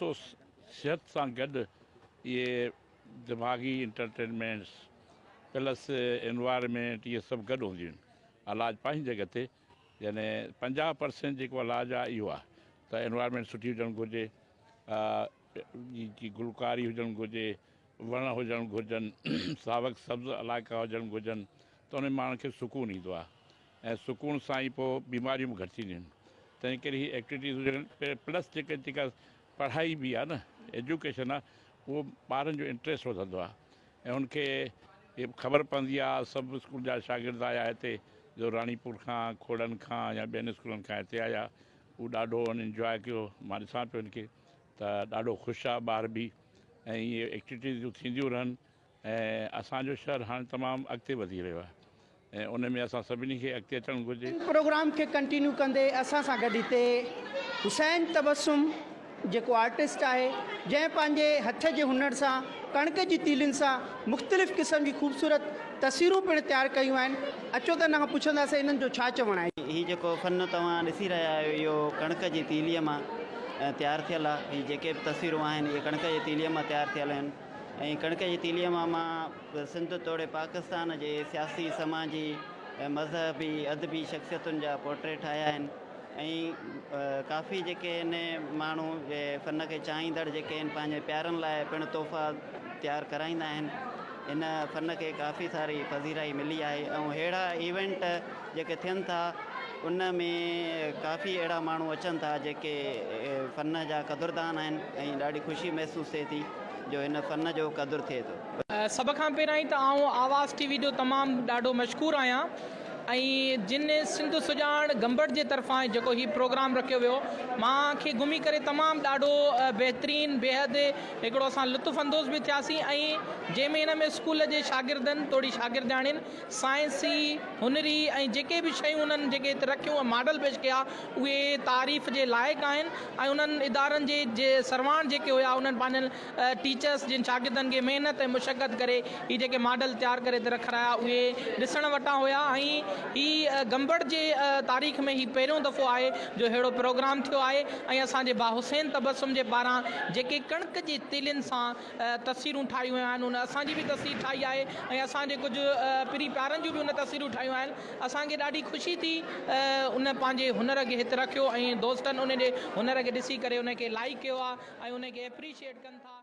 سو صحت سان گڏ اهي دماغي انٽرٽينمينٽس پلس انوائرمينٽ اهي سڀ گڏ هونديون آهن. علاج پنهنجي جڳهه تي يعني 50 پرسينٽ جيڪو علاج آهي اهو آهي ته انوائرمينٽ سٺي هجڻ گهرجي، جي گلڪاري هجڻ گهرجي، وڻ هجڻ گهرجن، ساوڪ سبز علائقا هجڻ گهرجن ته ان ۾ ماڻهن کي سڪون ايندو آهي ۽ سڪون سان ئي پوء بيماريون به گهٽ ٿينديون آهن. تنهن ڪري هي ايڪٽيوٽيز هجڻ پلس جيڪا جيڪا پڙهائي به آهي نه ايجوڪيشن آهي اهو ٻارن جو انٽريسٽ وڌندو آهي ۽ ان کي خبر پوندي آهي سڀ اسڪول جا شاگرد آيا هتي جو راڻيپور کان کوڙن کان يا ٻين اسڪولن کان هتي آيا هو ڏاڍو ان انجواء ڪيو مان ڏسان پيو ان کي ته ڏاڍو خوش آهي ٻار به ۽ اهي ايڪٽيوٽيز ٿينديون رهن ۽ اسان جو شهر هاڻي تمام اڳتي وڌي رهيو آهي ۽ ان ۾ اسان سڀني کي اڳتي اچڻ گهرجي. ان پروگرام کي ڪنٽينيو ڪندي اسان سان گڏ هتي حسين تبسم جيڪو آرٽسٽ آهي جنهن پنهنجي هٿ جي هنر سان ڪڻڪ جي تيلين سان مختلف قسم جي خوبصورت تصويرون پڻ تيار ڪيون آهن اچو ته ان کان پڇنداسين انهن جو ڇا چوڻ آهي. هي جيڪو فن توهان ڏسي رهيا آهيو اهو ڪڻڪ جي تيليء مان تيار ٿيل آهي. هي جيڪي به تصويرون آهن اهي ڪڻڪ جي تيليء مان تيار ٿيل آهن. ۽ ڪڻڪ جي تيليء مان مان سنڌ توڙي پاڪستان جي سياسي، سماجي، مذهبي، ادبي شخصيتن جا پورٽريٽ ٺاهيا آهن ۽ ڪافي جيڪي آهن ماڻهو فن کي چاهيندڙ جيڪي آهن پنهنجي پيارن لاء پڻ تحفا تيار ڪرائيندا آهن هن فن کي ڪافي ساري پذيرائي ملي آهي ۽ ههڙا ايونٽ جيڪي ٿين ٿا ان ۾ ڪافي اهڙا ماڻهو اچن ٿا جيڪي فن جا قدردان آهن ۽ ڏاڍي خوشي محسوس ٿئي ٿي جو هن فن جو قدر ٿئي ٿو. سڀ کان پهريائين ته آئون آواز ٽي وي جو تمام ڏاڍو مشڪور آهيان ۽ جن سنڌ سڄاڻ گمبٽ جي طرفان جيڪو هي پروگرام رکيو ويو مان کي گهمي ڪري تمام ڏاڍو بهترين بيحد هڪڙو اسان لطف اندوز به ٿياسين ۽ جنهن ۾ هن ۾ اسڪول جي شاگردن توڙي شاگردياڻين سائنسي، هنري ۽ جيڪي به شيون انهن جيڪي هت رکيون ۽ ماڊل پيش ڪيا اهي تعريف جي لائق آهن ۽ انهن ادارن جي جي سرواڻ جيڪي هيا انهن پنهنجن ٽيچرس جن شاگردن کي محنت ۽ مشقت ڪري هي جيڪي ماڊل تيار ڪري هت رکرايا اهي ڏسڻ وٽان هيا ۽ هي گمبٽ جي تاريخ ۾ هي پهريون دفعو آهي جو ههڙو پروگرام ٿيو آهي ۽ اسان جي ڀاء حسين تبسم جي پاران جيڪي ڪڻڪ جي تيلين سان تصويرون ٺاهيون ويون آهن ان اسان جي به تصوير ٺاهي آهي ۽ اسان جي ڪجهه پرين پيارن جون به ان تصويرون ٺاهيون آهن اسان کي ڏاڍي خوشي ٿي ان پنهنجي هنر کي هت رکيو ۽ دوستن ان جي هنر کي ڏسي ڪري ان کي لائيڪ ڪيو آهي ۽ ان کي ايپريشيئيٽ ڪن ٿا.